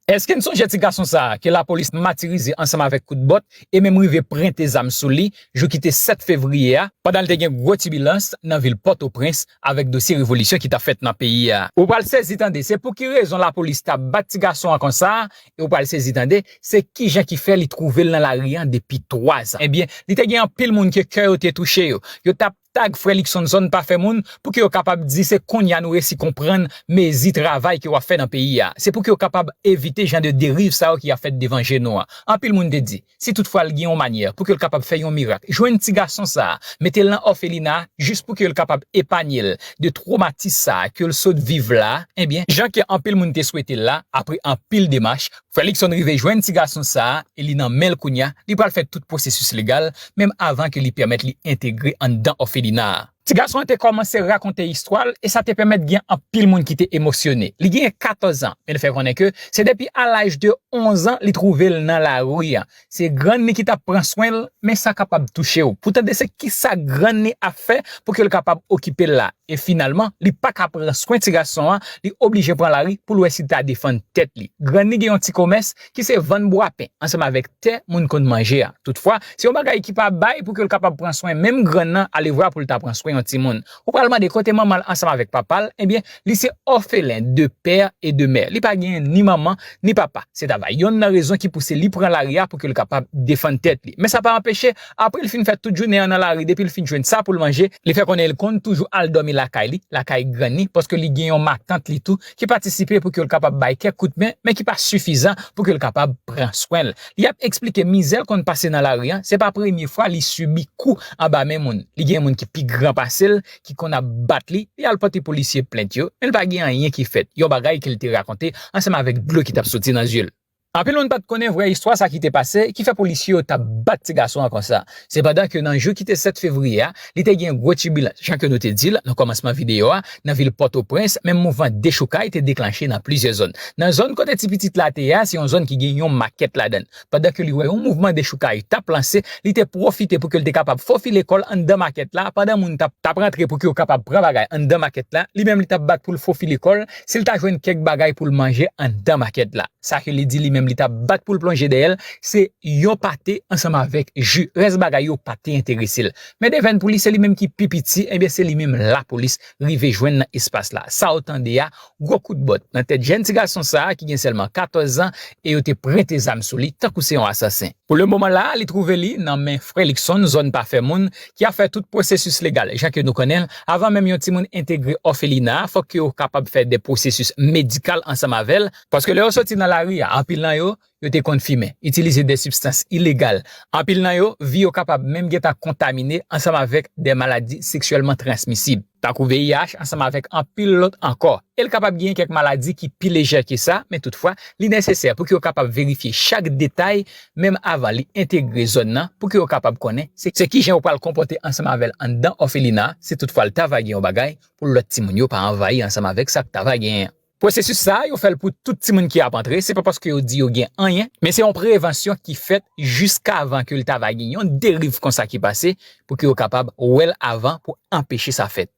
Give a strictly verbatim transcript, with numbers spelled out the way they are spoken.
Èske n sonje ti gason sa a ke lapolis matirize ansanm avèk kout bòt e menm rive prente zam sou li jou ki te sèt fevriye a, pandan l te gen gwo tibilans nan vil Pòtoprens avèk dosye revolisyon ki t ap fèt nan peyi a? Ou pral sezi tande se pou ki rezon lapolis t ap bat ti gason an konsa, e ou pral sezi tande se kijan ki fè li twouve l nan lari an depi twa zan. Ebyen, li te gen anpil moun ke kè yo te touche yo. Yo t ap tag Frè Luckson Zòn Pa Fè Moun pou ke yo kapab di se kounye a nou resi konprann mezi travay ke w ap fè nan peyi a. Se pou ke yo kapab evite jan de deriv sa yo ki ap fèt devan je nou an. Anpil moun te di, si toutfwa l gen yon manyè pou ke l kapab fè yon mirak, jwenn ti gason sa a, mete l nan òfelina a, jis pou ke l kapab epanye l de twomatis sa a ke l sot viv la, ebyen, jan ke anpil moun te swete l la, apre anpil demach, Frè Luckson rive jwenn ti gason sa a e li nan men l kounye a, li pral fè tout pwosesis legal, menm avan ke li pèmèt li entegre anndan òfelina a. Ti gason an te kòmanse rakonte istwa l e sa te pèmèt gen anpil moun ki te emosyone. Li genyen katòz an, men l fè konnen ke se depi a laj de onz an li twouve l nan lari a. Se grann li ki t ap pran swen l, men sa kapab touche w. Pou tande se kisa grann li ap fè pou ke l kapab okipe l la. E finalman, li pa ka pran swen ti gason an, li oblije pran lari pou l wè si l ta defann tèt li. Grann li gen yon ti komès ki se vann bwapen ansanm avèk tè moun konn manje a. Toutfwa, se yon bagay ki pa bay pou ke l kapab pran swen menm grann nan, alevwa pou l ta pran swen yon timoun. Ou pral mande kote manman l ansanm avèk papa l, ebyen, li se òfelen de pè e de mè. Li pa genyen ni manman, ni papa. Se ta va yonn nan rezon ki pouse li pran lari a pou ke l kapab defann tèt li. Men sa pa anpeche, apre l fin fè tout jounen an nan lari, depi l fin jwenn sa pou l manje, li fè konnen l konn toujou al dòmi lakay li, lakay grann li, paske li gen yon matant li tou ki patisipe pou ke l kapab bay kèk kout men, men ki pa sifizan pou ke l kapab pran swen l. Li ap eksplike mizè l konn pase nan lari an, se pa premye fwa li sibi kou anba men moun. Li gen moun ki pi gran pase l, ki konn ap bat li, li al pote polisye plent yo, men l pa gen anyen ki fèt. Yon bagay ke l te rakonte ansanm avèk dlo ki t ap soti nan zye l. Anpil moun pa t konnen vrè istwa sa ki te pase, ki fè polisye yo t ap bat ti gason an konsa. Sepandan ke nan jou ki te sèt fevriye a, li te gen gwo tibilans. Jan ke nou te di l nan kòmansman videyo a, nan vil Pòtoprens, menm mouvman dechoukay te deklanche nan plizyè zòn. Nan zòn kote ti pitit la te ye a, se yon zòn ki gen yon makèt ladan l. Pandan ke li wè yon mouvman dechoukay t ap lanse, li te pwofite pou ke l te kapab fofile kò l anndan makèt la, pandan moun t ap, t ap rantre pou ke yo kapab pran bagay anndan makèt la, li menm li t ap bat pou l fofile kò l, si l ta jwenn kèk bagay pou l manje anndan makèt la. Sa ke li di li menm li t ap bat pou l plonje dèyè l, se yon pate ansanm avèk ji. Rès bagay yo pa te enterese l. Men devèn pou li, se li menm ki pi piti, ebyen se li menm lapolis rive jwenn nan espas la. Sa w tande a, gwo kout bòt nan tèt jèn ti gason sa a ki gen sèlman katòz zan e yo te prente zam sou li tankou se yon asasen. Pou le moman la, li twouve li nan men Frè Luckson, zòn pa fè moun, ki ap fè tout pwosesis legal. Jan ke nou konnen l, avan menm yon timoun entegre òfelina a, fòk ke yo kapab fè de pwosesis medikal ansanm avè l, paske lè yo soti nan lari a, anpil nan yo, yo te konn fimen, itilize de sibstans ilegal. Anpil nan yo, vi yo kapab menm gentan kontamine ansanm avèk de maladi seksyèlman transmisib, tankou V I H, ansanm avèk anpil lòt ankò. E l kapab genyen kèk maladi ki pi lejè ke sa, men toutfwa, li nesesè pou ke yo kapab verifye chak detay, menm avan li entegre zòn nan, pou ke yo kapab konnen se, se kijan yo pral konpòte ansanm avè l anndan òfelina a, si toutfwa l ta va gen yon bagay pou lòt timoun yo pa anvayi ansanm avèk sa k ta va genyen an. Pwosesis sa a, yo fè l pou tout timoun ki ap antre, se pa paske yo di yo gen anyen, men se yon prevansyon ki fèt jiskavan ke l ta va gen yon deriv konsa ki pase, pou ke yo kapab wè l avan, pou anpeche sa fèt.